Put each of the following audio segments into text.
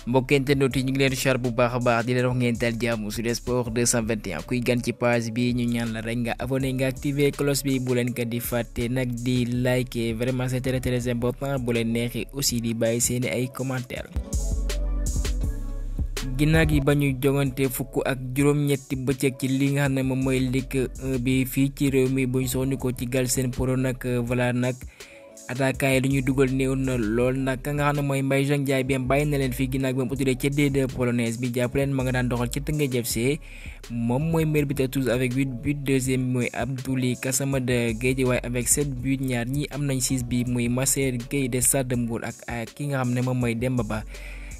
mbokk internet yi ñu ngi leen char bu baax a baax di leen wax ngeen dal jàmm Sud Sport 221 kuy gan ci page bi ñu ñaan la rek nga abonné nga activer cloche bi bu leen ko di fàtte nag di liker vraiment c'est très important bu leen neexee aussi di bàyyi seeni ay commentaires. ginnaaw gi ba ñu jongante fukk ak juróom-ñetti bëccëg ci li nga xam ne moom mooy Ligue 1 bi fii ci réew mi buñ soxnikoo ci Galsen Pro nag voilà nag attaquant yi lu ñuy dugal néew na lool nag ka nga xam ne mooy Mbaye Jean Ndiaye bi bàyyi na leen fii ginnaaw bi mu utile ca D2 polonaise bi jàpp leen ma nga daan doxal ca Teungueth FC moom mooy meilleur buteur tous avec 8 buts deuxième muy Abdoulaye Gassama de Guédiawaye avec 7 buts ñaar ñi am nañ 6 bi muy Masser Gueye de Stade de Mbour ak ki nga xam ne moom mooy Demba Ba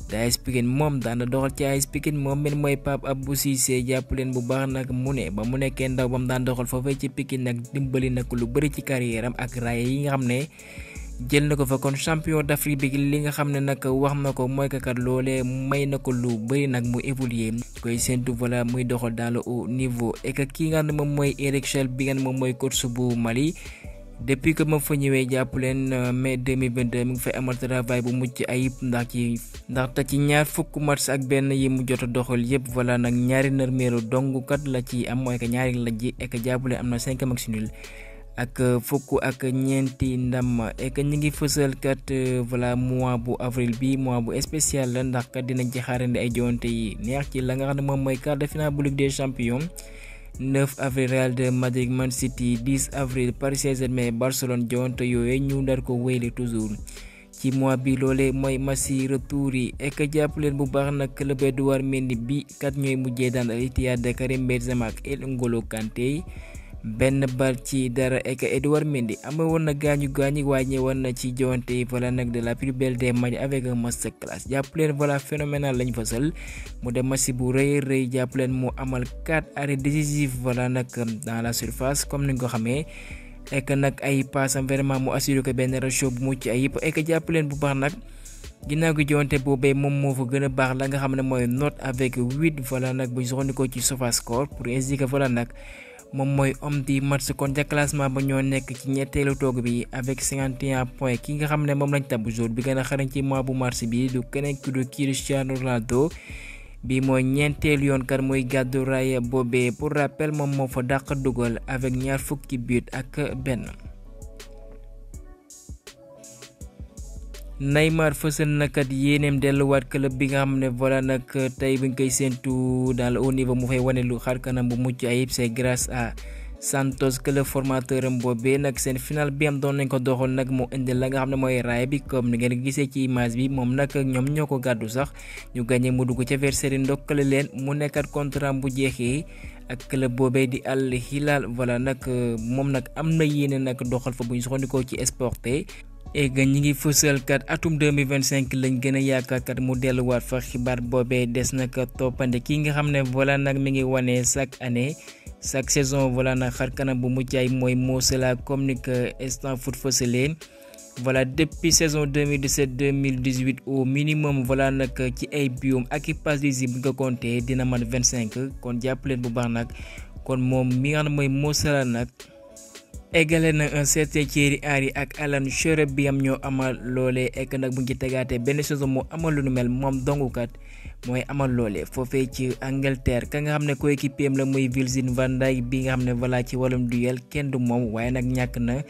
da AS Pikine moom daana doxal ci AS Pikine moom men mooy Pape Abou Cissé jàpp leen bu baax nag mu ne ba mu nekkee ndaw ba mu daan doxal foofee ci Pikine nag dimbali na ko lu bëri ci carrière am ak raaya yi nga xam ne jël na ko fa kon champion d'Afrique bi li nga xam ne nag wax na ko mooy kat loolee may na ko lu bëri nag mu évoluer koy séntu voilà muy doxal dans le haut niveau et que ki nga xam ne moom mooy Eric Chelle bi nga xam ne moom mooy coach bu Mali depuis que ma fa ñëwee jàpp leen mai 2022 mi ngi fay amal travail bu mucc ayib ndaxte ci ñaar fukk match ak benn yi mu jot a doxal yëpp voilà nag ñaari nërmeeru dong kat la ci am mooy que ñaari la ji et que jàpp leen am na 5 match nul ak fukk ak ñeenti ndam et que ñu ngi fësal kat voilà mois bu avril bi mois bu spécial la ndax kat dinañ ci xaarandi ay joŋante yi neex ci la nga xam ne moom mooy quart de finale bu Ligue des Champions 9 avril Real de Madrid Man City 10 avril Paris Saint-Germain Barcelone joŋante yooyu ñu dar ko wéyale toujours ci mois bi loolee mooy match retour yi et que jàpp leen bu baax nag club Edouard Mendy bi kat ñooy mujjee daan Al Ittihad de Karim Benzema ak El N'Golo Kanté benn bal ci dara et que Edouard Mendy amee woon na gaañu waaye ñëwoon na ci joŋante yi voilà nag de la plus belle des matchs avec un masterclass jàpp leen voilà phénoménal lañ fasal mu dem match bu rëy jàpp leen mu amal 4 arrêts décisifs voilà nag dans la surface comme ni nga ko xamee et que nag ay passam vraiment mu assuré ko benn ratio bu mucc ayib et que jàpp leen bu baax nag ginnaaw gi joŋante boobee moom moo fa gën a baax la nga xam ne mooy note avec 8 voilà nag bu ñu soxandikoo ci SofaScore pour indiquer voilà nag moom mooy homme du match kon ca classement ba ñoo nekk ci ñetteelu toog bi avec 51 points ki nga xam ne moom lañ tabb jour bi gën a xarañ ci mois bu mars bi du keneen ku du Cristiano Ronaldo bi mooy ñeenteelu yoon kat muy gàddu raaya boobee pour rappel moom moo fa dàq dugal avec ñaar fukki but ak benn. Neymar fësal na kat yéeneem delluwaat club bi nga xam ne voilà nag tey bi nga koy séntu dans le haut niveau mu fay wane lu xar kanam bu mucc ayib c'est grâce à Santos club formateur am boobee nag seen final bi am doon nañ ko doxal nag mu indi la nga xam ne mooy raay bi comme ni ngeen gisee ci image bi moom nag ñoom ñoo ko gàddu sax ñu gagné mu dugg ca versaire ndokkale leen mu nekkat contrat bu jeexee ak club boobee di Al Hilal voilà nag moom nag am na yéene nag doxal fa bu ñu soxandikoo ci Sporté et que ñi ngi fësal kat atum 2025 lañ gën a yaakaar kat mu delluwaat fa xibaar boobee des na ko toppande ki nga xam ne voilà nag mi ngi wane chaque année chaque saison voilà nag xar kanam bu mucc ay mooy Mo Salah comme ni que Instant Foot fësalee voilà depuis saison 2017-2018 au minimum voilà nag ci ay biom ak i passe décisives bu nga compté dina mat 25 kon jàpp leen bu baax nag kon moom mi nga xam ne mooy Mo Salah nag égale na un certain Thierry Henry ak Alan Shearer bi am ñoo amal loolee ek nag bu ñu ci tegaatee benn saison moo amal lu nu mel moom dongukat mooy amal loolee foofee ci Angleterre ka nga xam ne coéquipier am la muy Virgil van Dijk bi nga xam ne voilà ci wàllum duel kenn du moom waaye nag ñàkk na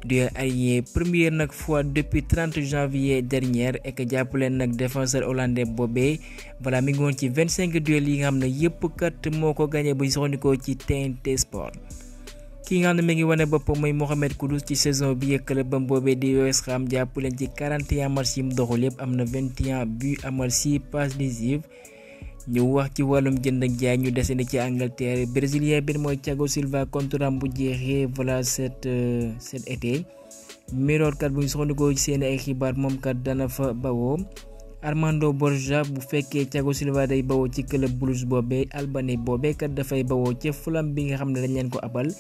duel allié première nag fois depuis 30 janvier dernier ek jàpp leen nag défenseur hollandais boobee voilà mi ngi woon ci 25 duel yi nga xam ne yëpp kat moo ko gagné bu ñu soxandikoo ci TNT Sport. ki nga xam ne mi ngi wane boppam mooy Mohamed Kudus ci saison bi ak clubam boobee di West Ham jàpp leen ci 41 match yi mu doxul yëpp am na 21 buts amal 6 passes décisives ñu wax ci wàllum jënd ak jaay ñu desandi ci Angleterre brésilien bi mooy Thiago Silva contrat bu jeexee voilà cet été Mirror kat bu ñu soxandikoo ci seen ay xibaar moom kat dana fa bawoo Armando Borja bu fekkee Thiago Silva day bawoo ci club Blues boobee Albany boobee kat dafay bawoo ca Fulham bi nga xam ne dañ leen ko abal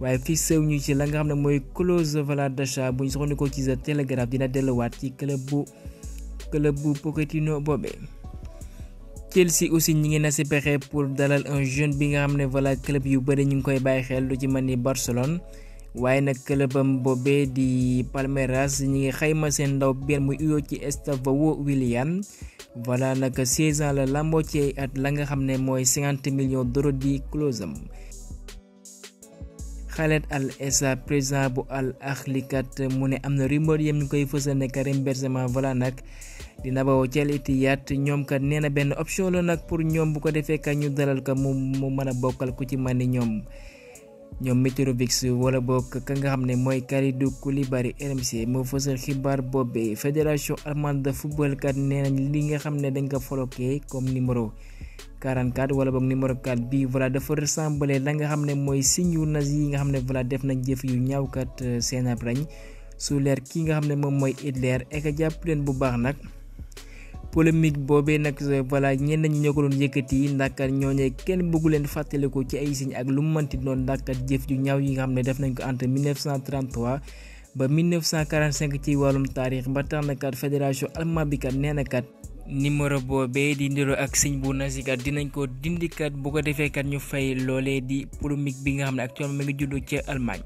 waaye fii sew ñu ci la nga xam ne mooy clause voilà d'achat bu ñu soxandikoo ci The Telegraph dina delluwaat ci club bu Pochettino boobee. Chelsea aussi ñi ngi na si pexe pour dalal un jeune bi nga xam ne voilà club yu bëri ñu ngi koy bàyyi xel lu ci mel ni Barcelone waaye nag clubam boobee di Palmeiras ñi ngi xayma seen ndaw benn muy uyoo ci Estevão Willian voilà nag 16 ans la lamboo ci at la nga xam ne mooy 50 millions d'euros di clause am. Khaled Al Essa président bu Al Ahly kat mu ne am na rumeur yam ñu koy fësal ne Karim Benzema voilà nag dina bawoo ci Al Ittihad ñoom kat nee na benn option la nag pour ñoom bu ko defee kat ñu dalal ko mu mën a bokkal ku ci man ni ñoom Mitrovic wala bokk ka nga xam ne mooy Kalidou Koulibaly. RMC moo fësal xibaar boobe fédération allemande de football kat nee nañ li nga xam ne dañ ko floqué comme numéro 44 wala boog numéro 4 bi voilà dafa ressembler la nga xam ne mooy signe yu nazi yi nga xam ne voilà def nañ jëf yu ñaawkat seen ab rañ su leer ki nga xam ne moom mooy Hitler ek jàpp leen bu baax nag polémique boobee nag voilà ñenn ñi ñoo ko doon yëkkati ndax kat ñooñee kenn bëggu leen fàttaliku ci ay signe ak lu mu mënti doon ndax kat jëf yu ñaaw yi nga xam ne def nañ ko entre 1933 ba 1945 ci wàllum taarix ba tax na kat fédération allemande bi kat nee na kat numéro boobee di ndiro ak signe bu nazi kat dinañ ko dindikat bu ko defee kat ñu fay loolee di polémique bi nga xam ne actuellement mi ngi juddu ci Allemagne.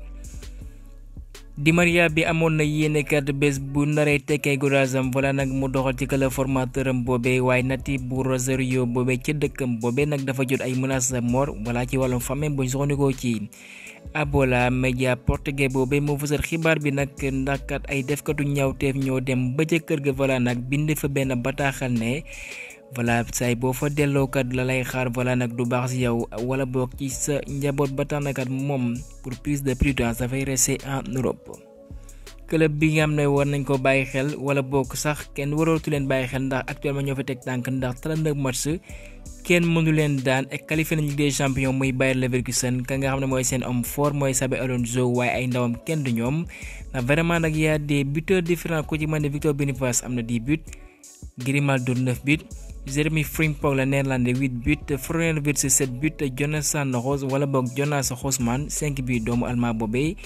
Di Maria bi amoon na yéene kat bés bu naree tekkee guraasam voilà nag mu doxal ci club formateur am boobee waaye nati bu Rosario boobee ca dëkkam boobee nag dafa jot ay menaces de mort voilà ci wàllum famille buñ soxandikoo ci Abola média portugais boobee moo fësal xibaar bi nag ndax kat ay defkatu ñaawteef ñoo dem ba ca kër ga voilà nag bind fa benn bataaxal ne voilà saay boo fa delloo kat la lay xaar voilà nag du baax si yow wala boog ci sa njaboot ba tax na kat moom pour plus de prudence dafay rester en Europe. club bi nga xam ne war nañ ko bàyyi xel wala boog sax kenn warootu leen bàyyi xel ndax actuellement ñoo fa teg tànk ndax 39 match kenn mënu leen daan ak qualifié nañ Ligue des champions muy Bayer Leverkusen ka nga xam ne mooy seen homme fort mooy Xabi Alonso waaye ay ndawam kenn du ñoom ndax vraiment nag y a des buteurs différents ku ci mën ne Victor Boniface am na 10 buts Grimaldo 9 buts Jeremy Frimpong la néerlandais 8 buts Florian Wirtz 7 buts Jonathan Rose wala boog Jonas Hofmann 5 buts doomu allemand boobee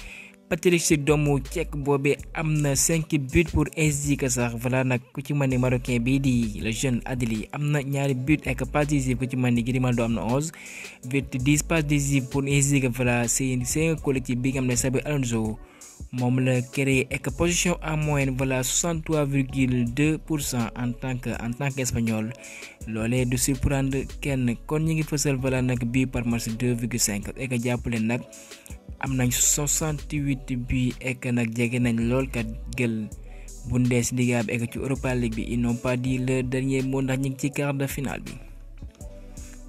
Patrick Schick doomu Tchèque boobee am na 5 buts pour SG sax voilà nag ku ci mën ni marocain bii di le jeune Adli am na ñaari buts ak passe décisive ku ci mën ni Grimaldo am na 11 Wirtz 10 passes décisives pour SG voilà c'est un collectif bi nga xam ne Xabi Alonso moom la créé ak position en moyenne voilà 63,2% en tant que espagnol loolee du surprendre kenn kon ñi ngi fësal voilà nag bii par match 2,5 ak jàppale nag am nañ 68 bi ek nag jege nañ lool kat gël Bundesliga bi ek ci Europa League bi ils n'ont pas dit le dernier mot ndax ñu ngi ci quart de finale bi.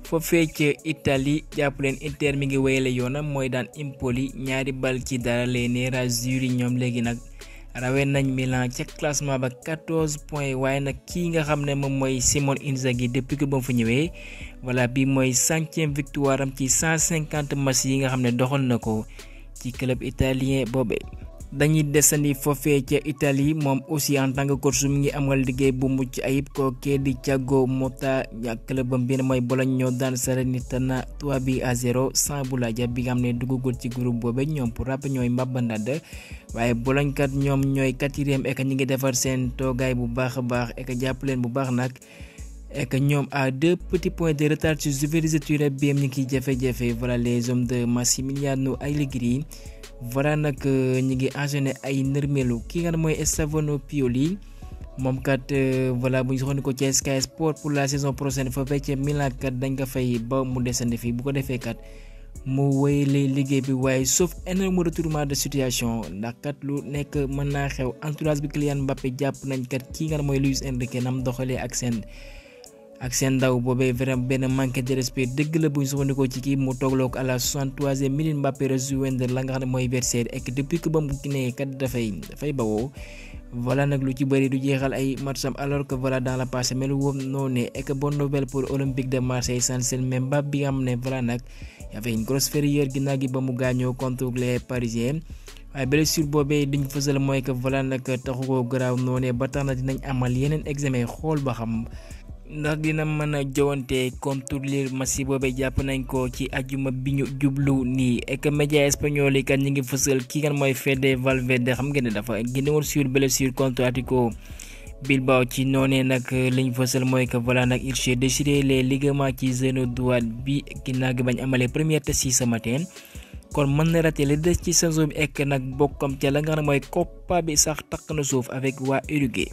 foofee ca Italie jàpp leen Inter mi ngi wéyale yoonam mooy daan Empoli ñaari bal ci dara les nerazzurri ñoom léegi nag rawee nañ Milan ca classement ba 14 points waaye nag kii nga xam ne moom mooy Simone Inzaghi depuis que ba mu fa ñëwee voilà bi mooy 100e victoire am ci 150 match yi nga xam ne doxal na ko ci club italien boobe. dañuy desandi foofee ca Italie moom aussi en tant que coach mi ngi amal liggéey bu mucc ayib kookee di Thiago Motta ak clubam bi mooy Bologne ñoo daan Salernitana 3-0 sans Boulaye bi nga xam ne duggagul ci groupe boobe ñoom pour rappel ñooy mbabandad waaye Bologne kat ñoom ñooy 4e ek ñi ngi defar seen toogaay bu baax a baax ek jàpp leen bu baax nag ek ñoom à 2 petits points de retard sur Juventus bi ñu ngi jafe-jafe voilà les hommes de Massimiliano Allegri voilà nag ñi ngi enchaîné ay nërmelu ki nga xam mooy Stefano Pioli moom kat voilà bu ñu soxla ko ci Sky Sport pour la saison prochaine fa fekk Milan kat dañ ko fay ba mu desandi fii bu ko defee kat mu wéyale liggéey bi waaye sauf énorme retournement de situation ndax kat lu nekk mën naa xew entourage bi Kylian Mbappé jàpp nañ kat ki nga xam mooy Luis Enrique nam doxalee ak seen ndaw boobee vraiment benn manque de respect dëgg la bu ñu soxandikoo ci kii mu toogloo ko à la 63e minute Mbappé rejoindre la nga xam ne mooy Versailles et depuis que ba mu ne kat dafay bawoo voilà nag lu ci bëri du jeexal ay matcham alors que voilà dans la passé melu woon noonu et que bonne nouvelle pour Olympique de Marseille sans même Mbappé bi nga xam ne voilà nag y avait une grosse frayeur ginnaaw gi ba mu gaañoo contre les Parisiens waaye blessure boobee duñ fësal mooy que voilà nag taxu ko garaaw noonu ba tax na dinañ amal yeneen examen xool ba xam ndax dina mën a jowante contrôler match boobee jàpp nañ ko ci ajuma bi ñu jublu nii et que média espagnol yi kat ñi ngi fësal ki kan mooy Fede Valverde xam ngeen ne dafa génnewoon sur blessure contre Athletic Bilbao ci noonee nag liñ fësal mooy que voilà nag il s'est déchiré les ligaments ci genou droit bi ginnaaw gi bañ amalee première test ci ce matin kon mën na raté li des ci saison bi ek nag bokkam ca la nga xam ne mooy Copa bi sax takk na suuf avec waa Uruguay.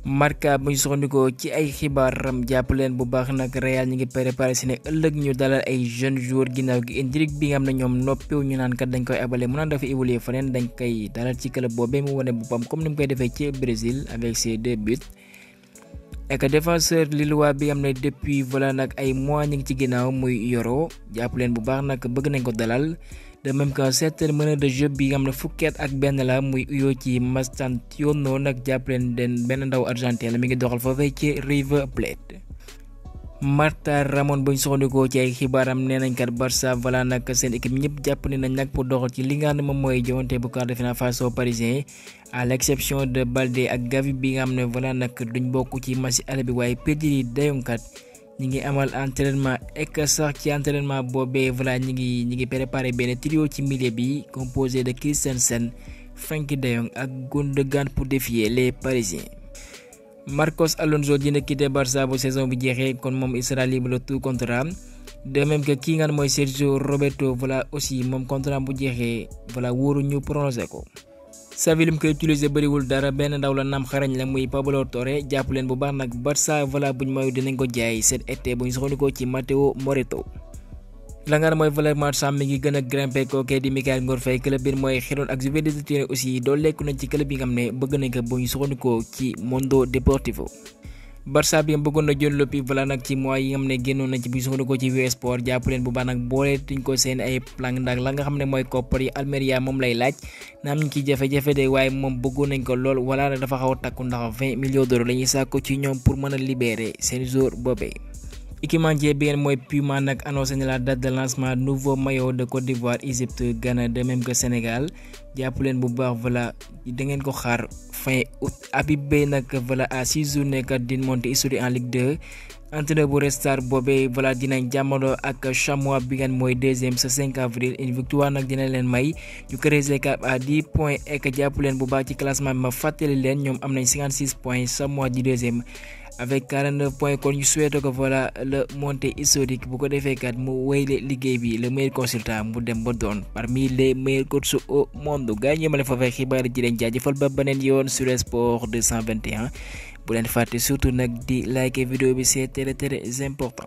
Marca bu ñu soxandikoo ci ay xibaaram jàpp leen bu baax nag Real ñi ngi préparé si ne ëllëg ñu dalal ay jeunes joueurs ginnaaw gi Endrick bi nga xam ne ñoom noppiw ñu naan kat dañ koy abale mu naan dafa évoluer feneen dañ koy dalal ci club boobee mu wane boppam comme ni mu koy defee ci Brésil avec ses 2 buts. ak défenseur lillois bi nga xam ne depuis voilà nag ay mois ñu ngi ci ginnaaw muy Yoro jàpp leen bu baax nag bëgg nañ ko dalal. de même qu'un certain meneur de jeu bi nga xam ne fukkeet ak benn la muy uyoo ci Mastantuono nag jàppaleen den benn ndaw argentin la mi ngi doxal foofee ci River Plate. Marta Ramon buñ soxandikoo ci ay xibaaram nee nañ kat Barça voilà nag seen équipe ñëpp jàpp ne nañ nag pour doxal ci li nga xam ne moom mooy joŋante bu quart de finale face aux Parisiens à l'exception de Balde ak Gavi bi nga xam ne voilà nag duñ bokk ci match aller bi waaye Pedri De Jong kat ñi ngi amal entraînement ek sax ci entraînement boobee voilà ñi ngi préparé benn trio ci milieu bi composé de Christensen, Frenkie de Jong ak Gundogan pour défier les Parisiens. Marcos Alonso dina quitter Barça bu saison bi jeexee kon moom il sera libre de tout contrat de même que kii nga mooy Sergio Roberto voilà aussi moom contrat bu jeexee voilà wóoru ñu prolongé ko. Xavi lim koy utiliser bëriwul dara benn ndaw la naam xarañ la muy Pablo Torre jàpp leen bu baax nag Barça voilà buñ mayu dinañ ko jaay cet été buñ soxandikoo ci Matteo Moretto. la nga mooy valeur marchande mi ngi gën a grimpé kookee di Mikayil Ngor Faye club bi mooy Girona ak Juventus de Turin aussi doo lekku nañ ci club yi nga xam ne bëgg nañ ko buñ soxandikoo ci Mundo Deportivo. Barça bi bëggoon na jël loppi voilà nag ci mois yi nga xam ne génnoon nañ ci bu soxandikoo ci Wii Sport jàpp leen bu baax nag boole tuñ ko seen ay plan ndax la nga xam ne mooy koppar yi Almeria moom lay laaj naam ñu ci jafe-jafe de waaye moom bëggoon nañ ko lool wala nag dafa xaw a takku ndax 20 millions d'euros la ñuy sàkku ci ñoom pour mën a libérer seen joueur boobee. équipementier bi ngeen mooy Puma nag annoncé na la date de lancement nouveau maillot de Côte d'Ivoire, Égypte, Ghana de même que Sénégal jàpp leen bu baax voilà da ngeen ko xaar fin août. Habib Beye nag voilà à 6 journées kat d'une montée historique en Ligue 2 entraîneur bu Red Star boobee voilà dinañ jàmmaloo ak Chamois bi ngeen mooy deuxième ce 5 avril une victoire nag dina leen may ñu creuser cap à 10 points ek jàpp leen bu baax ci classement bi ma fàttali leen ñoom am nañ 56 points Chamois di deuxième avec 49 points kon ñu souhaité ko voilà le montée historique bu ko defee kat mu wéyle liggéey bi le meilleur consultant mu dem ba doon parmi les meilleurs coachs au monde gars yi ñëmale foofee xibaar ji leen jaajëfal ba beneen yoon sur Sport 221 bu leen fàtte surtout nag di liker vidéo bi c'est très important.